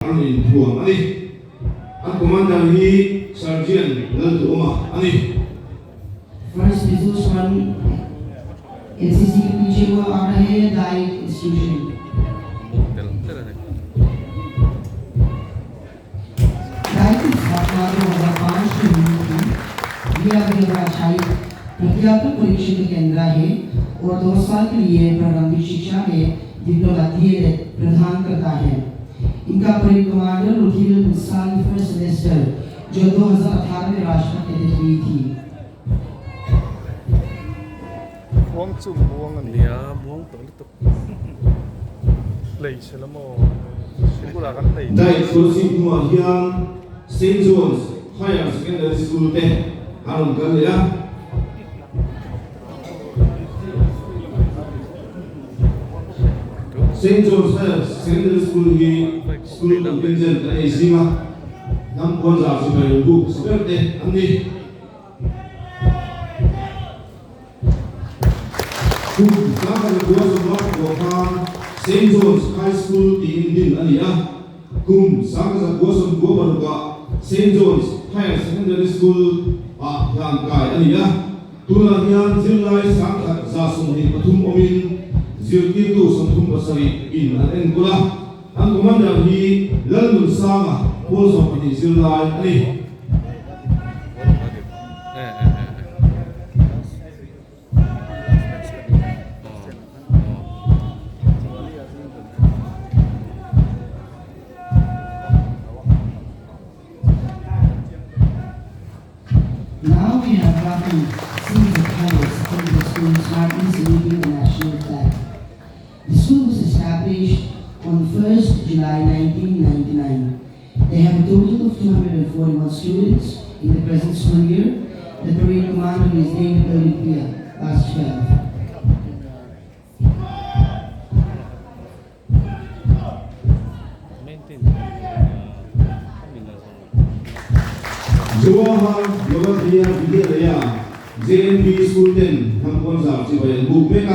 An inthuam a ni. An commander hi Sergeant Lalduhawma a ni. First Mizo Swan NCC के पीछे वो आ रहे हैं diet institution diet की स्थापना 2005 में हुई थी। यह अभिभाषाई प्रत्यात्मक परीक्षण केंद्र है और 2 साल के लिए प्रारंभिक शिक्षा में डिप्लोमा डीएलएड प्रदान करता है। इनका parade commander Rudhil Musali first semester जो 2018 में राष्ट्र कैडेट हुई थी। Muang chu muang a ni. Nia, muang tawh lutuk. Lei se la maw? Sikul ah kan lei. Diet Scholarship hnuah hian Saint John's Higher Secondary School te a rawn kal leh a. Saint John's Higher Secondary School hi school contingent an ei zing a, hnam puanzar sipai rawn buk hmasa ber te an ni. Kum 1960 khan Saint John's High School tiin din a ni a, kum 1996 ah Saint John's Higher Secondary School ah hlan kai a ni a. Tunah hian zirlai 1123 awmin zirtirtu 37 in an enkawl a, an commander hi Lalnunsanga pawl 12 zirlai a ni. Now we have gotten Caesar Palace from the school smartly saluting the national flag. The school was established on 1st July 1999. They have a total of 241 students in the present school year. The parade commander is David Olympia, class 12. Jawahar Navodaya Vidyalaya, JNV, School ten hnam puanzar chibai an buk mek a.